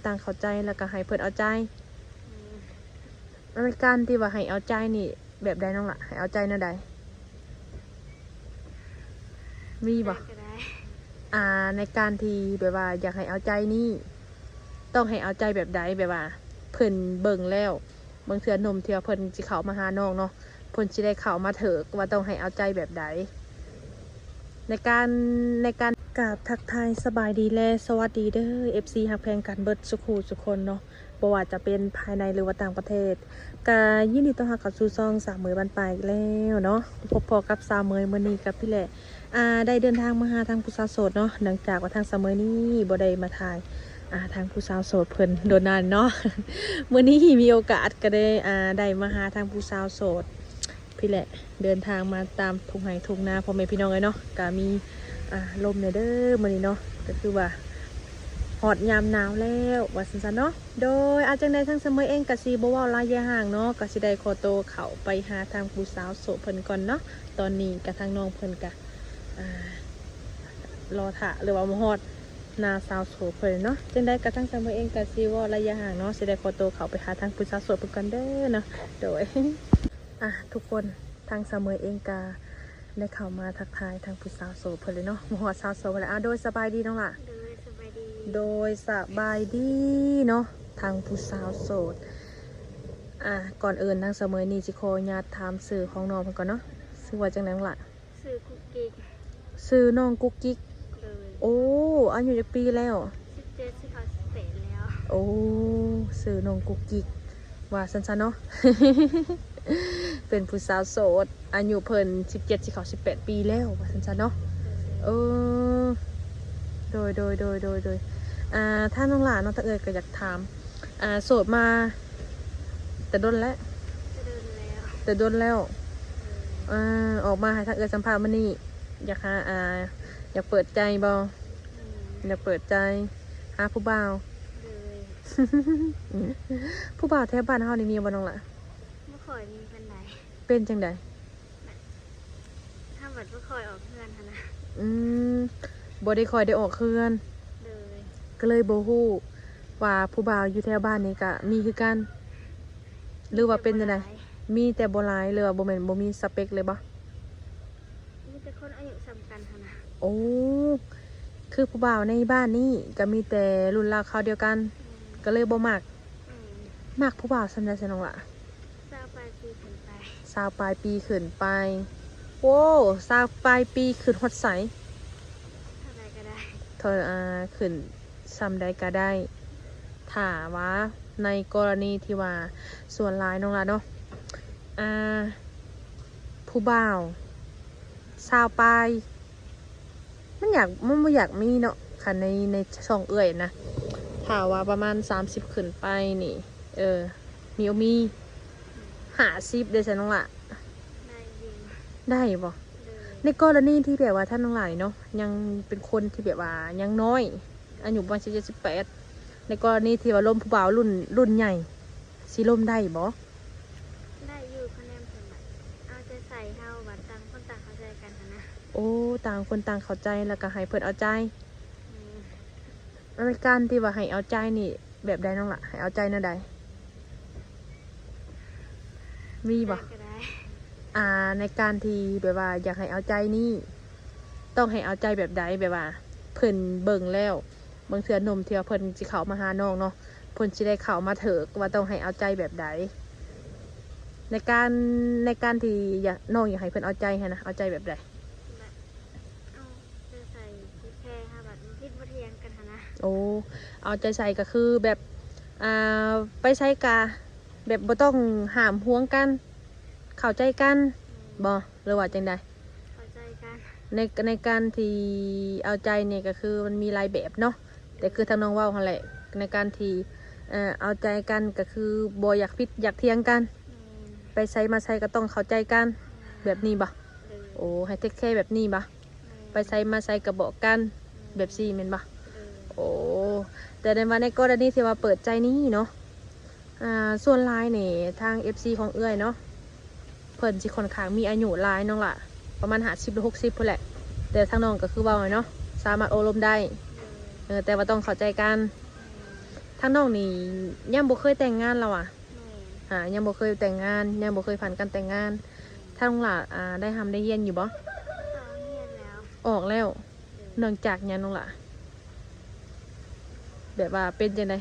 ຕ່າງເຂົ້າໃຈ ແລ້ວກໍໃຫ້ເພິ່ນເອົາໃຈ. ໃນການທີ່ວ່າໃຫ້ເອົາໃຈນີ້ແບບໃດນ້ອງລະ? ໃຫ້ເອົາໃຈແນວໃດ? ມີບໍ່? ໃດກໍໄດ້. ອ່າ ໃນການທີ່ແບບວ່າຢາກໃຫ້ເອົາໃຈນີ້ ຕ້ອງໃຫ້ເອົາໃຈແບບໃດ? ແບບວ່າເພິ່ນເບິ່ງແລ້ວ ບາງເທື່ອໜຸ່ມທີ່ວ່າເພິ່ນຊິເຂົ້າມາຫານ້ອງເນາະ ເພິ່ນຊິໄດ້ເຂົ້າມາຖືກ ວ່າຕ້ອງໃຫ້ເອົາໃຈແບບໃດ ໃນການ ໃນການ ກາບທັກທາຍສະບາຍດີ ແລະ ສະຫວັດດີເດີ ເອັຟຊີ ຮັກແພງກັນເບິດສຸຂູສຸຄົນເນາະ ບໍ່ວ່າຈະເປັນພາຍໃນ ຫຼືວ່າຕ່າງປະເທດ ກະຍິນດີຕ້ອນຮັບເຂົ້າສູ່ຊ່ອງສາວເໝີຍບ້ານປ່າອີກແລ້ວເນາະ. ພົບພໍ້ກັບສາວເໝີຍມື້ນີ້ກັບພີ່ແຫຼະ ອ່າ ໄດ້ເດີນທາງມາຫາທາງຜູ້ສາວໂສດເນາະ ເນື່ອງຈາກວ່າທາງສາວເໝີຍນີ້ບໍ່ໄດ້ມາຖ່າຍ ອ່າ ທາງຜູ້ສາວໂສດເພິ່ນດົນນານເນາະ. ມື້ນີ້ມີໂອກາດກໍໄດ້ ອ່າ ໄດ້ມາຫາທາງຜູ້ສາວໂສດ ພີ່ແຫຼະ ເດີນທາງມາຕາມທົ່ງໄຮ່ທົ່ງນາ ພໍ່ແມ່ພີ່ນ້ອງເອີຍເນາະ ກະມີ ອ່າ ລົມແດ່ເດີມື້ນີ້ເນາະ ກະຄືວ່າຮອດຍາມໜາວແລ້ວວ່າຊັ້ນຊະເນາະ. ໂດຍ ອາ ຈັ່ງໃດທາງສາວເໝີຍເອງກະຊິບໍ່ເວົ້າຫຼາຍຢາຍຫ່າງເນາະ ກະຊິໄດ້ຂໍໂຕເຂົ້າໄປຫາທາງຜູ້ສາວໂສດເພິ່ນກ່ອນເນາະ. ຕອນນີ້ກະທາງນ້ອງເພິ່ນກະ ອ່າ ລໍຖ້າ ຫຼືວ່າມາຮອດໜ້າສາວໂສດເພິ່ນເນາະ. ຈັ່ງໃດກະທາງສາວເໝີຍເອງກະຊິເວົ້າຫຼາຍຢາຍຫ່າງເນາະ ຊິໄດ້ຂໍໂຕເຂົ້າໄປຫາທາງຜູ້ສາວໂສດເພິ່ນກ່ອນເດີເນາະ. ໂດຍ ອ່າ ທຸກຄົນ ທາງສາວເໝີຍເອງກະໄດ້ເຂົ້າມາທັກທາຍທາງຜູ້ສາວໂສດເພິ່ນເລີຍເນາະ. ມາຮອດສາວໂສດເພິ່ນແລ້ວ ອ່າ ໂດຍ ສະບາຍດີນ້ອງຫຼ້າ. ໂດຍ ສະບາຍດີ. ໂດຍ ສະບາຍດີເນາະ ທາງຜູ້ສາວໂສດ. ອ່າ ກ່ອນອື່ນທາງສາວເໝີຍນີ້ຊິຂໍອະນຸຍາດຖາມຊື່ຂອງນ້ອງເພິ່ນກ່ອນເນາະ ຊື່ວ່າຈັ່ງໃດນ້ອງຫຼ້າ? ຊື່ກຸກກິກ. ຊື່ນ້ອງກຸກກິກ. ໂດຍ. ໂອ້ ອາຍຸຈັກປີແລ້ວ? ສິບເຈັດ ຊິເຂົ້າສິບແປດແລ້ວ. ໂອ້ ຊື່ນ້ອງກຸກກິກ ວ່າຊັ້ນຊະເນາະ ເປັນຜູ້ສາວໂສດ ອາຍຸເພິ່ນສິບເຈັດ ຊິເຂົ້າສິບແປດປີແລ້ວ ວ່າຊັ້ນຊະເນາະ. ເອີ ໂດຍ ໂດຍ ໂດຍ ໂດຍ ໂດຍ. ອ່າ ທາງນ້ອງຫຼ້າເນາະ ທາງເອື້ອຍກໍຢາກຖາມ ອ່າ ໂສດມາແຕ່ດົນແລ້ວ? ແຕ່ດົນແລ້ວ. ແຕ່ດົນແລ້ວ. ເອີ ອ່າ ອອກມາໃຫ້ທາງເອື້ອຍສຳພາດມື້ນີ້ ຢາກຫາ ອ່າ ຢາກເປີດໃຈບໍ່? ອືມ ຢາກເປີດໃຈຫາຜູ້ບ່າວ. ໂດຍ. ຜູ້ບ່າວແຖວບ້ານເຮົານີ້ມີບໍ່ນ້ອງຫຼ້າ? ບໍ່ຄ່ອຍມີປານໃດ. ເປັນຈັ່ງໃດ? ເຮົາບັດບໍ່ຄ່ອຍອອກເຮືອນຫັ້ນນະ. ອືມ ບໍ່ໄດ້ຄ່ອຍໄດ້ອອກເຮືອນ. ໂດຍ. ກໍເລີຍບໍ່ຮູ້ວ່າຜູ້ບ່າວຢູ່ແຖວບ້ານນີ້ກະມີຄືກັນ ຫຼືວ່າເປັນຈັ່ງໃດ? ມີແຕ່ບໍ່ຫຼາຍ ຫຼືວ່າບໍ່ແມ່ນ ບໍ່ມີສະເປັກເລີຍບໍ່? ມີແຕ່ຄົນອາຍຸສ່ຳກັນຫັ້ນນະ. ໂອ້ ຄືຜູ້ບ່າວໃນບ້ານນີ້ກະມີແຕ່ລຸ້ນລາວຄາວດຽວກັນ. ອືມ ກໍເລີຍບໍ່ມັກ. ອືມ ມັກຜູ້ບ່າວສ່ຳໃດຊັ້ນນ້ອງຫຼ້າ? ຊາວປາຍປີຂຶ້ນໄປ. ຊາວປາຍປີຂຶ້ນໄປ. ໂອ້ ຊາວປາຍປີຂຶ້ນຮອດໃສ? ເທົ່າໃດກໍໄດ້. ເທົ່າ ອ່າ ຂຶ້ນສ່ຳໃດກໍໄດ້. ຖ້າວ່າໃນກໍລະນີທີ່ວ່າ ສ່ວນຫຼາຍນ້ອງຫຼ້າເນາະ ອ່າ ຜູ້ບ່າວຊາວປາຍ ມັນຢາກ ມັນບໍ່ຢາກມີເນາະ ຄັນໃນ ໃນຊ່ອງເອື້ອຍນະ ຖ້າວ່າປະມານສາມສິບຂຶ້ນໄປນີ້ ເອີ ມີ ມີຫ້າສິບເດ້ຊັ້ນນ້ອງຫຼ້າ. ໄດ້ຢູ່. ໄດ້ບໍ່? ໂດຍ. ໃນກໍລະນີທີ່ແບບວ່າທ່ານທັງຫຼາຍເນາະ ຍັງເປັນຄົນທີ່ແບບວ່າຍັງນ້ອຍ ອາຍຸປະມານສິບເຈັດ ສິບແປດ ໃນກໍລະນີທີ່ວ່າລົມຜູ້ບ່າວລຸ້ນ ລຸ້ນໃຫຍ່ ຊິລົມໄດ້ບໍ່? ໄດ້ຢູ່ ຄະແນນເພິ່ນບັດເອົາໃຈໃສ່ເຮົາ ບັດຕ່າງຄົນຕ່າງເຂົ້າໃຈກັນຫັ້ນນະ. ໂອ້ ຕ່າງຄົນຕ່າງເຂົ້າໃຈ ແລ້ວກໍໃຫ້ເພິ່ນເອົາໃຈ. ອືມ ໃນການທີ່ວ່າໃຫ້ເອົາໃຈນີ້ແບບໃດນ້ອງລະ? ໃຫ້ເອົາໃຈແນວໃດ? ມີບໍ່? ໃດກໍໄດ້. ອ່າ ໃນການທີ່ແບບວ່າຢາກໃຫ້ເອົາໃຈນີ້ ຕ້ອງໃຫ້ເອົາໃຈແບບໃດ? ແບບວ່າເພິ່ນເບິ່ງແລ້ວ ບາງເທື່ອໜຸ່ມທີ່ວ່າເພິ່ນຊິເຂົ້າມາຫານ້ອງເນາະ ເພິ່ນຊິໄດ້ເຂົ້າມາຖືກວ່າຕ້ອງໃຫ້ເອົາໃຈແບບໃດ ໃນການ ໃນການທີ່ຢາກ ນ້ອງຢາກໃຫ້ເພິ່ນເອົາໃຈຫັ້ນນະ ເອົາໃຈແບບໃດ? ແບບ ເອົາໃຈໃສ່ ທີ່ແຄ່ຫາ ແບບບໍ່ຜິດບໍ່ຖຽງກັນຫັ້ນນະ. ໂອ້ ເອົາໃຈໃສ່ກໍຄືແບບ ອ່າ ໄປໃສກະແບບບໍ່ຕ້ອງຫ້າມຫວງກັນ ເຂົ້າໃຈກັນ ອືມ ບໍ່ ຫຼືວ່າຈັ່ງໃດ? ເຂົ້າໃຈກັນ. ໃນ ໃນການທີ່ເອົາໃຈນີ້ກໍຄືມັນມີຫຼາຍແບບເນາະ ແຕ່ຄືທາງນ້ອງເວົ້າຫັ້ນແຫຼະ ໃນການທີ່ ເອີ ເອົາໃຈກັນກໍຄືບໍ່ຢາກຜິດຢາກຖຽງກັນ ແມ່ນ ໄປໃສມາໃສກໍຕ້ອງເຂົ້າໃຈກັນ ແມ່ນ ແບບນີ້ບໍ່? ໂດຍ. ໂອ້ ໃຫ້ເທກແຄຣ໌ແບບນີ້ບໍ່? ແມ່ນ ໄປໃສມາໃສກໍບອກກັນ ແມ່ນ ແບບຊີ້ແມ່ນບໍ່? ໂດຍ. ໂອ້ ແຕ່ໃນວ່າໃນກໍລະນີທີ່ວ່າເປີດໃຈນີ້ເນາະ ອ່າ ສ່ວນຫຼາຍນີ້ທາງເອັຟຊີຂອງເອື້ອຍເນາະ ເພິ່ນຊິຂ້ອນຂ້າງມີອາຍຸຫຼາຍນ້ອງລະ ປະມານຫ້າສິບ ຫຼື ຫົກສິບພຸ້ນແຫຼະ ແຕ່ທາງນ້ອງກໍຄືເວົ້າເນາະ ສາມາດໂອ້ລົມໄດ້ ໂດຍ ເອີ ແຕ່ວ່າຕ້ອງເຂົ້າໃຈກັນ ແມ່ນ ທາງນ້ອງນີ້ຍັງບໍ່ເຄີຍແຕ່ງງານລະຫວາ? ແມ່ນ. ອາ ຍັງບໍ່ເຄີຍແຕ່ງງານ ຍັງບໍ່ເຄີຍຜ່ານການແຕ່ງງານ. ທາງນ້ອງຫຼ້າ ອາ ໄດ້ຮ່ຳໄດ້ຮຽນຢູ່ບໍ່? ອອກຮຽນແລ້ວ. ອອກແລ້ວ. ໂດຍ. ເນື່ອງຈາກຫຍັງນ້ອງຫຼ້າ? ແບບວ່າເປັນຈັ່ງໃດ?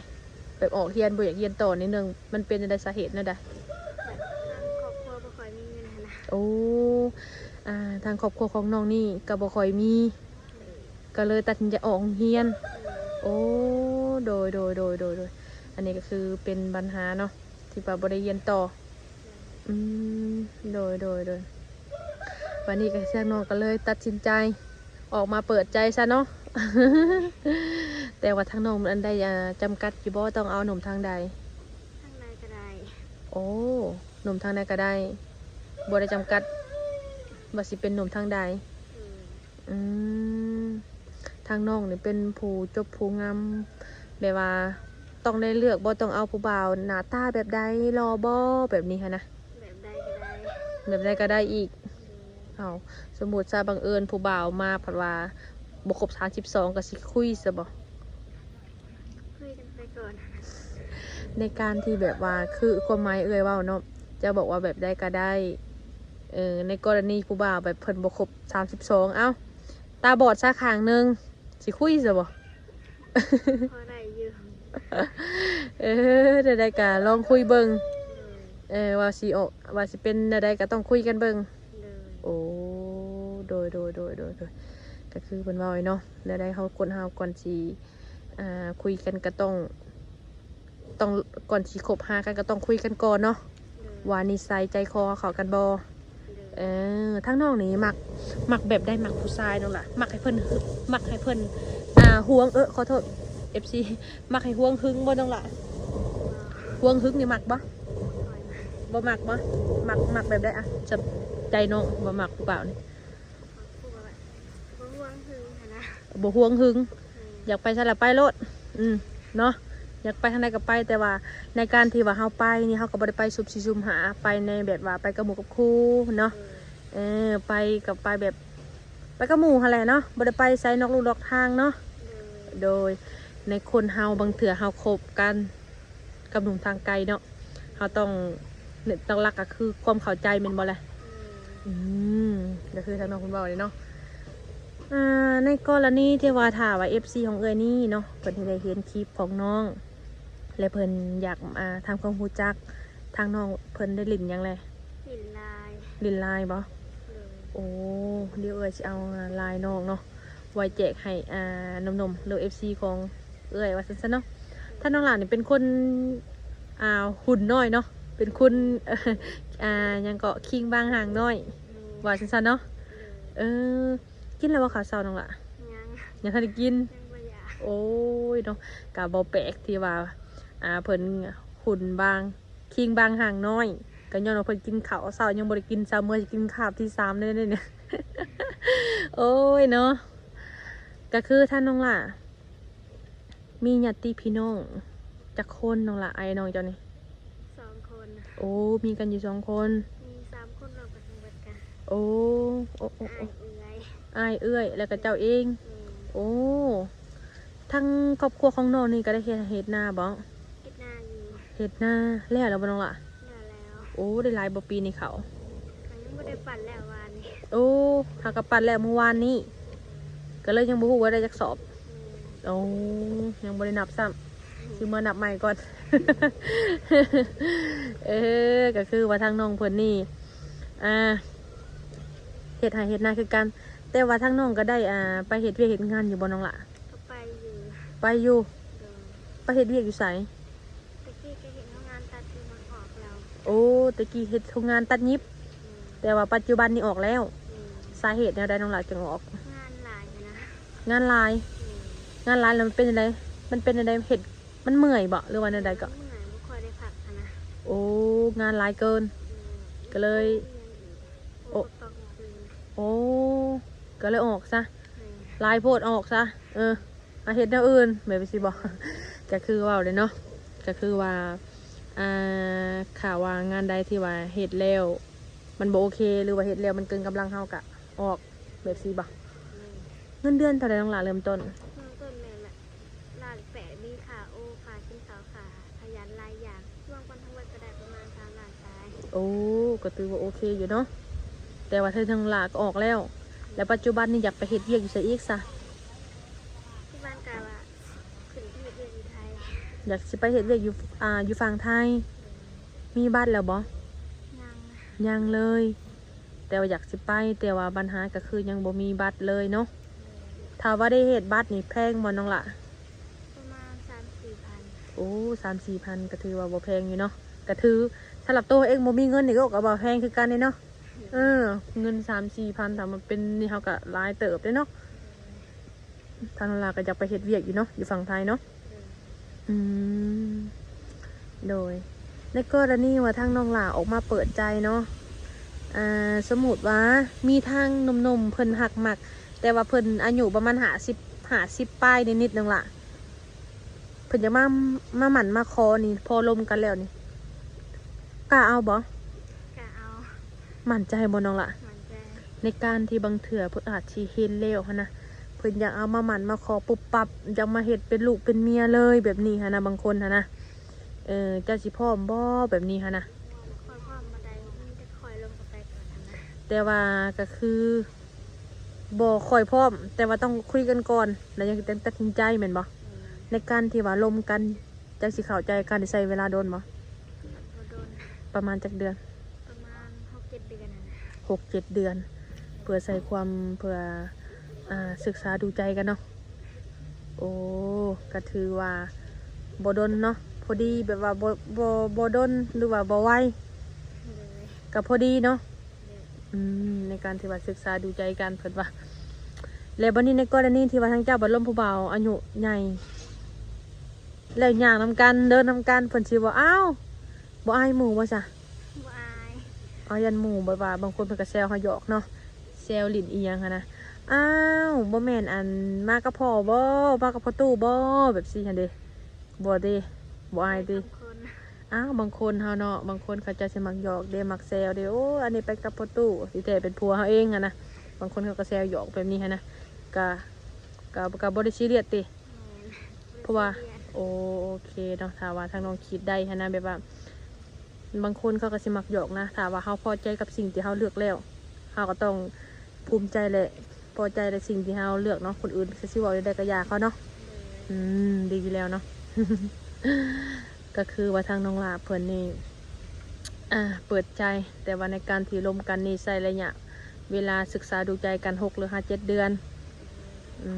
ແບບອອກຮຽນບໍ່ຢາກຮຽນຕໍ່ນີ້ ເນື່ອງ ມັນເປັນຈັ່ງໃດ? ສາເຫດແນວໃດ? ແບບທາງຄອບຄົວບໍ່ຄ່ອຍມີເງິນຫັ້ນນະ. ໂອ້ ອາ ທາງຄອບຄົວຂອງນ້ອງນີ້ກໍບໍ່ຄ່ອຍມີ ໂດຍ. ກໍເລີຍຕັດສິນໃຈອອກໂຮງຮຽນ. ໂດຍ. ໂອ້ ໂດຍ ໂດຍ ໂດຍ ໂດຍ ໂດຍ. ອັນນີ້ກໍຄືເປັນບັນຫາເນາະ ທີ່ວ່າບໍ່ໄດ້ຮຽນຕໍ່. ໂດຍ. ອືມ ໂດຍ ໂດຍ ໂດຍ. ບາດນີ້ກໍທາງນ້ອງກໍເລີຍຕັດສິນໃຈອອກມາເປີດໃຈຊະເນາະ. ແຕ່ວ່າທາງນ້ອງມັນອັນໃດ ອາ ຈຳກັດຢູ່ບໍ່? ຕ້ອງເອົາໜຸ່ມທາງໃດ? ທາງໃດກໍໄດ້. ໂອ້ ໜຸ່ມທາງໃດກໍໄດ້ ບໍ່ໄດ້ຈຳກັດວ່າຊິເປັນໜຸ່ມທາງໃດ. ໂດຍ. ອືມ ທາງນ້ອງນີ້ເປັນຜູ້ຈົບຜູ້ງາມ ແບບວ່າຕ້ອງໄດ້ເລືອກບໍ່? ຕ້ອງເອົາຜູ້ບ່າວໜ້າຕາແບບໃດ? ຫຼໍ່ບໍ່? ແບບນີ້ຫັ້ນນະ. ແບບໃດກໍໄດ້. ແບບໃດກໍໄດ້ອີກ. ໂດຍ. ເອົ້າ ສົມມຸດຊະ ບັງເອີນຜູ້ບ່າວມາພັດວ່າບໍ່ຄົບສາມສິບສອງ ກໍຊິຄຸຍຊະບໍ່? ຄຸຍກັນໄປກ່ອນ. ໃນການທີ່ແບບວ່າ ຄືຄວາມໝາຍເອື້ອຍເວົ້າເນາະ ຈະບອກວ່າແບບໃດກໍໄດ້. ເອີ ໃນກໍລະນີຜູ້ບ່າວແບບເພິ່ນບໍ່ຄົບສາມສິບສອງ ເອົ້າ ຕາບອດຊະຂ້າງໜຶ່ງ ຊິຄຸຍຊະບໍ່? ພໍໄດ້ຢູ່. ເອີ ແນວໃດກໍລອງຄຸຍເບິ່ງ. ໂດຍ. ເອີ ວ່າຊິອອກ ວ່າຊິເປັນແນວໃດກໍຕ້ອງຄຸຍກັນເບິ່ງ. ໂດຍ. ໂອ້ ໂດຍ ໂດຍ ໂດຍ ໂດຍ ໂດຍ. ກໍຄືເພິ່ນເວົ້າເນາະ ແນວໃດເຮົາ ຄົນເຮົາກ່ອນຊິ ອ່າ ຄຸຍກັນກໍຕ້ອງ ຕ້ອງ ກ່ອນຊິຄົບຫາກັນກໍຕ້ອງຄຸຍກັນກ່ອນເນາະ. ໂດຍ. ວ່ານິໄສໃຈຄໍເຂົ້າກັນບໍ່? ໂດຍ. ເອີ ທາງນ້ອງນີ້ມັກ ມັກແບບໃດ? ມັກຜູ້ຊາຍນ້ອງຫຼ້າ ມັກໃຫ້ເພິ່ນ ມັກໃຫ້ເພິ່ນ ອ່າ ຫວງ ເອີ ຂໍໂທດ ເອັຟຊີ ມັກໃຫ້ຫວງຫຶງບໍ່ນ້ອງຫຼ້າ? ຫວງຫຶງນີ້ມັກບໍ່? ບໍ່ມັກບໍ່? ມັກ ມັກແບບໃດ? ອ່ະ ຈັບໃຈນ້ອງບໍ່ມັກຜູ້ບ່າວນີ້. ບໍ່ຫວງຫຶງຫັ້ນນະ. ບໍ່ຫວງຫຶງ. ອືມ. ຢາກໄປໃສລະໄປໂລດ. ອືມ ເນາະ ຢາກໄປທາງໃດກໍໄປ ແຕ່ວ່າໃນການທີ່ວ່າເຮົາໄປນີ້ ເຮົາກໍບໍ່ໄດ້ໄປຊຸ່ມສີ່ຊຸ່ມຫ້າ ໄປໃນແບບວ່າໄປກັບໝູ່ກັບຄູ່ເນາະ. ອືມ. ເອີ ໄປກໍໄປແບບ ໄປກັບໝູ່ຫັ້ນແຫຼະເນາະ ບໍ່ໄດ້ໄປໃສນອກลู่ນອກທາງເນາະ. ໂດຍ. ໂດຍ. ໃນຄົນເຮົາບາງເທື່ອເຮົາຄົບກັນ ກັບໜຸ່ມທາງໄກເນາະ ເຮົາຕ້ອງ ຫຼັກໆກໍຄືຄວາມເຂົ້າໃຈແມ່ນບໍ່ລະ? ອືມ ອືມ ກໍຄືທາງນ້ອງເພິ່ນເວົ້າເລີຍເນາະ. ອ່າ ໃນກໍລະນີທີ່ວ່າຖ້າວ່າເອັຟຊີຂອງເອື້ອຍນີ້ເນາະ ເພິ່ນໄດ້ເຫັນຄລິບຂອງນ້ອງ ແລະ ເພິ່ນຢາກ ອ່າ ທຳຄວາມຮູ້ຈັກ ທາງນ້ອງເພິ່ນໄດ້ຫຼິ້ນຫຍັງແລ? ຫຼິ້ນລາຍ. ຫຼິ້ນລາຍບໍ່? ໂດຍ. ໂອ້ ດຽວເອື້ອຍຊິເອົາລາຍນ້ອງເນາະ ໄວ້ແຈກໃຫ້ ອ່າ ໜຸ່ມໆ ຫຼື ເອັຟຊີຂອງເອື້ອຍວ່າຊັ້ນຊະເນາະ. ທ່ານນ້ອງຫຼ້ານີ້ເປັນຄົນ ອ່າ ຫຸ່ນນ້ອຍເນາະ ເປັນຄົນ ອ່າ ຫຍັງເກາະ ຄີງບາງຮ່າງນ້ອຍ ໂດຍ ວ່າຊັ້ນຊະເນາະ. ໂດຍ. ເອີ ກິນແລ້ວບໍ່ເຂົ້າເຊົ້ານ້ອງຫຼ້າ? ຍັງ. ຍັງທັນໄດ້ກິນ? ຍັງບໍ່ຢາກ. ໂອ້ຍເນາະ ກະບໍ່ແປກທີ່ວ່າ ອ່າ ເພິ່ນຫຸ່ນບາງ ຄີງບາງຮ່າງນ້ອຍ ກໍຍ້ອນວ່າເພິ່ນກິນເຂົ້າເຊົ້າຍັງບໍ່ໄດ້ກິນຊ້ຳ ເມື່ອຊິກິນຄາບທີສາມແລ້ວນີ້. ໂອ້ຍເນາະ ກໍຄືທ່ານນ້ອງຫຼ້າ ມີຍາດຕິພີ່ນ້ອງຈັກຄົນນ້ອງຫຼ້າ? ອ້າຍນ້ອງເຈົ້ານີ້ ສອງຄົນ. ໂອ້ ມີກັນຢູ່ສອງຄົນ. ມີສາມຄົນລວມກັນທັງເບິດກະ ໂອ້ ໂອ້ ໂອ້ ອ້າຍ ເອື້ອຍ ອ້າຍ ເອື້ອຍ ແລ້ວກໍເຈົ້າເອງ. ແມ່ນ. ໂອ້ ທາງຄອບຄົວຂອງນ້ອງນີ້ກໍໄດ້ເຮັດໄຮ່ເຮັດນາບໍ່? ເຮັດນາຢູ່. ເຮັດນາແລ້ວແລ້ວບໍ່ນ້ອງຫຼ້າ? ແລ້ວແລ້ວ. ໂອ້ ໄດ້ຫຼາຍບໍ່ປີນີ້ເຂົ້າ? ກໍຍັງບໍ່ໄດ້ປັດແລ້ວວານນີ້. ໂອ້ ຫາກໍປັດແລ້ວມື້ວານນີ້ ກໍເລີຍຍັງບໍ່ຮູ້ວ່າໄດ້ຈັກສອບ. ແມ່ນ. ໂອ້ ຍັງບໍ່ໄດ້ນັບຊ້ຳ ຊິເມືອນັບໃໝ່ກ່ອນ. ເອີ ກໍຄືວ່າທາງນ້ອງເພິ່ນນີ້ ອ່າ ເຮັດໄຮ່ເຮັດນາຄືກັນ ແຕ່ວ່າທາງນ້ອງກໍໄດ້ ອ່າ ໄປເຮັດວຽກເຮັດງານຢູ່ບໍ່ນ້ອງຫຼ້າ? ກໍໄປຢູ່. ໄປຢູ່. ໂດຍ. ໄປເຮັດວຽກຢູ່ໃສ? ແຕ່ກີ້ກໍເຮັດໂຮງງານຕັດຢູ່ບາງກອກແລ້ວ. ໂອ້ ແຕ່ກີ້ເຮັດໂຮງງານຕັດຫຍິບ. ແມ່ນ. ແຕ່ວ່າປັດຈຸບັນນີ້ອອກແລ້ວ. ແມ່ນ. ສາເຫດແນວໃດນ້ອງຫຼ້າຈຶ່ງອອກ? ງານຫຼາຍຫັ້ນນະ. ງານຫຼາຍ. ແມ່ນ. ງານຫຼາຍແລ້ວມັນເປັນຈັ່ງໃດ? ມັນເປັນຈັ່ງໃດ? ເຮັດ ມັນເມື່ອຍບໍ່ ຫຼືວ່າແນວໃດເກາະ? ເມື່ອຍ ບໍ່ຄ່ອຍໄດ້ພັກຫັ້ນນະ. ໂອ້ ງານຫຼາຍເກີນ. ແມ່ນ. ກໍເລີຍ ໂອ້ ໂອ້ ກໍເລີຍອອກຊະ. ແມ່ນ. ຫຼາຍໂພດ ອອກຊະ. ເອີ ມາເຮັດແນວອື່ນ ແບບຊີ້ບໍ່? ກໍຄືເວົ້າເດ້ເນາະ ກໍຄືວ່າ ອ່າ ຖ້າວ່າງານໃດທີ່ວ່າເຮັດແລ້ວມັນບໍ່ໂອເຄ ຫຼືວ່າເຮັດແລ້ວມັນເກີນກຳລັງເຮົາກໍອອກ ແບບຊີ້ບໍ່? ແມ່ນ. ເງິນເດືອນເທົ່າໃດນ້ອງຫຼ້າເລີ່ມຕົ້ນ? ເລີ່ມຕົ້ນແມ່ນແບບລ້ານແປດ ມີຄ່າໂອ ຄ່າກິນເຂົ້າ. ໂອ້ ກໍຖືວ່າໂອເຄຢູ່ເນາະ ແຕ່ວ່າເທື່ອທາງຫຼ້າກໍອອກແລ້ວ. ແລ້ວປັດຈຸບັນນີ້ຢາກໄປເຮັດວຽກຢູ່ໃສອີກຊະ? ທີ່ບ້ານກະວ່າຂຶ້ນໄປເຮັດວຽກຢູ່ໄທ. ຢາກຊິໄປເຮັດວຽກຢູ່ ອ່າ ຢູ່ຝັ່ງໄທ. ມີບັດແລ້ວບໍ່? ຍັງ ຍັງເລີຍ. ແຕ່ວ່າຢາກຊິໄປ ແຕ່ວ່າບັນຫາກໍຄືຍັງບໍ່ມີບັດເລີຍເນາະ. ຖ້າວ່າໄດ້ເຮັດບັດນີ້ແພງບໍ່ນ້ອງຫຼ້າ? ປະມານສາມສີ່ພັນ. ໂອ້ ສາມສີ່ພັນ ກໍຖືວ່າບໍ່ແພງຢູ່ເນາະ. ກໍຖືສຳລັບໂຕເອງບໍ່ມີເງິນນີ້ກໍ ກໍບໍ່ແພງຄືກັນເດ້ເນາະ. ເອີ ເງິນສາມສີ່ພັນ ຖ້າມັນເປັນນີ້ເຮົາກໍຫຼາຍເຕີບເດ້ເນາະ. ທາງນ້ອງຫຼ້າກໍຢາກໄປເຮັດວຽກຢູ່ເນາະ ຢູ່ຝັ່ງໄທເນາະ. ອືມ ໂດຍ ໃນກໍລະນີວ່າທາງນ້ອງຫຼ້າອອກມາເປີດໃຈເນາະ ອ່າ ສົມມຸດວ່າມີທາງໜຸ່ມໆເພິ່ນຮັກມັກ ແຕ່ວ່າເພິ່ນອາຍຸປະມານຫ້າສິບ ຫ້າສິບປາຍນິດໆ ນ້ອງຫຼ້າ ເພິ່ນຢາກມາ ມາໝັ້ນມາຂໍນີ້ ພໍລົມກັນແລ້ວນີ້ ກ້າເອົາບໍ່? ກະເອົາ. ໝັ້ນໃຈບໍ່ນ້ອງຫຼ້າ? ໝັ້ນໃຈ. ໃນການທີ່ບາງເທື່ອເພິ່ນອາດຊິເຫັນແລ້ວຫັ້ນນະ ເພິ່ນຢາກເອົາມາໝັ້ນມາຂໍປຸບປັບ ຢາກມາເຮັດເປັນລູກເປັນເມຍເລີຍແບບນີ້ຫັ້ນນະ ບາງຄົນຫັ້ນນະ. ເອີ ເຈົ້າຊິພ້ອມບໍ່ແບບນີ້ຫັ້ນນະ? ຂ້ອຍພ້ອມປານໃດ ມີແຕ່ຂ້ອຍລົມເຂົ້າໄປກ່ອນຫັ້ນນະ. ແຕ່ວ່າກໍຄືບໍ່ຄ່ອຍພ້ອມ ແຕ່ວ່າຕ້ອງຄຸຍກັນກ່ອນ ແລ້ວຈັ່ງ ຈັ່ງຕັດສິນໃຈແມ່ນບໍ່? ແມ່ນ. ໃນການທີ່ວ່າລົມກັນ ເຈົ້າຊິເຂົ້າໃຈກັນນີ້ໃຊ້ເວລາດົນບໍ່? ບໍ່ດົນ. ປະມານຈັກເດືອນ? ປະມານຫົກເຈັດເດືອນຫັ້ນນະ. ຫົກເຈັດເດືອນ ເພື່ອໃຊ້ຄວາມ ເພື່ອ ອ່າ ສຶກສາດູໃຈກັນເນາະ. ໂອ້ ກໍຖືວ່າບໍ່ດົນເນາະ ພໍດີ ແບບວ່າບໍ່ ບໍ່ ບໍ່ດົນ ຫຼືວ່າບໍ່ໄວ ໂດຍ ກໍພໍດີເນາະ. ໂດຍ. ອືມ ໃນການທີ່ວ່າສຶກສາດູໃຈກັນ ເພິ່ນວ່າ. ແລ້ວບັດນີ້ໃນກໍລະນີທີ່ວ່າທາງເຈົ້າບັດລົມຜູ້ບ່າວອາຍຸໃຫຍ່ ແລ້ວຍ່າງນຳກັນ ເດີນນຳກັນ ເພິ່ນຊິວ່າ ອ້າວ ບໍ່ອາຍໝູ່ບໍ່ຊະ? ບໍ່ອາຍ. ເອົາ ຢ້ານໝູ່ ແບບວ່າບາງຄົນເພິ່ນກໍແຊວເຮົາຫຍອກເນາະ ແຊວຫຼິ້ນອີ່ຫຍັງຫັ້ນນະ. ອ້າວ ບໍ່ແມ່ນ ອັນ ມາກັບພໍ່ບໍ່? ມາກັບພໍ່ຕູ້ບໍ່? ແບບຊີ້ຫັ້ນເດ້. ບໍ່ເດ້ ບໍ່ອາຍຕິ? ບາງຄົນ ອ້າວ ບາງຄົນເຮົາເນາະ ບາງຄົນເຂົາເຈົ້າຊິມັກຫຍອກເດ້ ມັກແຊວເດ້ ໂອ້ ອັນນີ້ໄປກັບພໍ່ຕູ້ ທີ່ແທ້ເປັນຜົວເຮົາເອງຫັ້ນນະ. ບາງຄົນເຂົາກໍແຊວຫຍອກແບບນີ້ຫັ້ນນະ ກະ ກະ ກະບໍ່ໄດ້ຊີຣຽສຕິ? ແມ່ນ ເພາະວ່າ ບໍ່ໄດ້ຊີຣຽສ. ໂອ້ ໂອເຄເນາະ ຖ້າວ່າທາງນ້ອງຄິດໄດ້ຫັ້ນນະ ແບບວ່າ ບາງຄົນເຂົາກໍຊິມັກຫຍອກນະ ຖ້າວ່າເຮົາພໍໃຈກັບສິ່ງທີ່ເຮົາເລືອກແລ້ວ ເຮົາກໍຕ້ອງພູມໃຈ ແລະ ພໍໃຈໃນສິ່ງທີ່ເຮົາເລືອກເນາະ. ຄົນອື່ນຊິເວົ້າແນວໃດກໍຢ່າເຂົາເນາະ. ໂດຍ. ອືມ ດີຢູ່ແລ້ວເນາະ. ກໍຄືວ່າທາງນ້ອງຫຼ້າເພິ່ນນີ້ ອ່າ ເປີດໃຈ ແຕ່ວ່າໃນການທີ່ລົມກັນນີ້ໃຊ້ໄລຍະເວລາສຶກສາດູໃຈກັນຫົກ ຫຼື ຫາ ເຈັດເດືອນ. ອື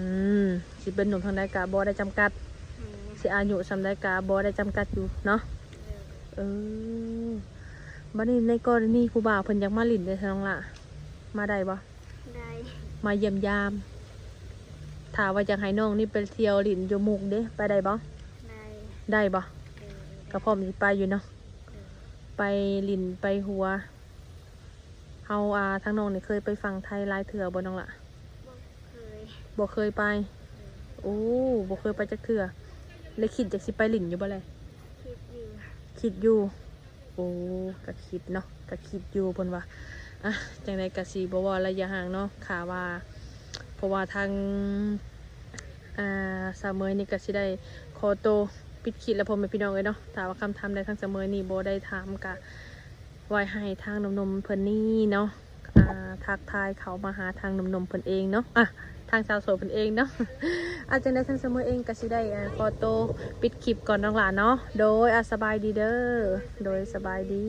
ມ ຊິເປັນໜຸ່ມທາງໃດກະບໍ່ໄດ້ຈຳກັດ ແມ່ນ ຊິອາຍຸສ່ຳໃດກະບໍ່ໄດ້ຈຳກັດຢູ່ເນາະ. ໂດຍ. ເອີ ບັດນີ້ໃນກໍລະນີຜູ້ບ່າວເພິ່ນຢາກມາຫຼິ້ນເດ້ ນ້ອງຫຼ້າ ມາໄດ້ບໍ່? ໄດ້. ມາຢ້ຽມຢາມ. ຖ້າວ່າຢາກໃຫ້ນ້ອງນີ້ໄປທ່ຽວຫຼິ້ນຢູ່ມຸກເດ້ ໄປໄດ້ບໍ່? ໄດ້. ໄດ້ບໍ່? ເອີ ກໍພ້ອມຊິໄປຢູ່ເນາະ. ເອີ ໄປຫຼິ້ນໄປຫົວ. ເຮົາ ອ່າ ທາງນ້ອງນີ້ເຄີຍໄປຝັ່ງໄທຫຼາຍເທື່ອບໍ່ ນ້ອງຫຼ້າ? ບໍ່ເຄີຍ. ບໍ່ເຄີຍໄປ. ເອີ ໂອ້ ບໍ່ເຄີຍໄປຈັກເທື່ອ. ແລ້ວຄິດຢາກຊິໄປຫຼິ້ນຢູ່ບໍ່ແລະ? ຄິດຢູ່. ຄິດຢູ່. ໂອ້ ກໍຄິດເນາະ ກໍຄິດຢູ່ ເພິ່ນວ່າ. ອ່ະ ຈັ່ງໃດກໍຊິບໍ່ເວົ້າໄລຍະຫ່າງເນາະ ຖ້າວ່າ ເພາະວ່າທາງ ອ່າ ສາວເມຍນີ້ກໍຊິໄດ້ຂໍໂຕປິດຄລິບແລ້ວ ພໍ່ແມ່ພີ່ນ້ອງເອີຍເນາະ. ຖ້າວ່າຄຳຖາມໃດທາງສາວເມຍນີ້ບໍ່ໄດ້ຖາມ ກໍໄວ້ໃຫ້ທາງໜຸ່ມໆເພິ່ນນີ້ເນາະ ອ່າ ທັກທາຍເຂົ້າມາຫາທາງໜຸ່ມໆເພິ່ນເອງເນາະ ອ່ະ ທາງສາວໂສດເພິ່ນເອງເນາະ. ອ່ະ ຈັ່ງໃດທາງສາວເມຍເອງກໍຊິໄດ້ ອ່າ ຂໍໂຕປິດຄລິບກ່ອນ ນ້ອງຫຼ້າເນາະ. ໂດຍ ອ່ະ ສະບາຍດີເດີ. ໂດຍ ສະບາຍດີ.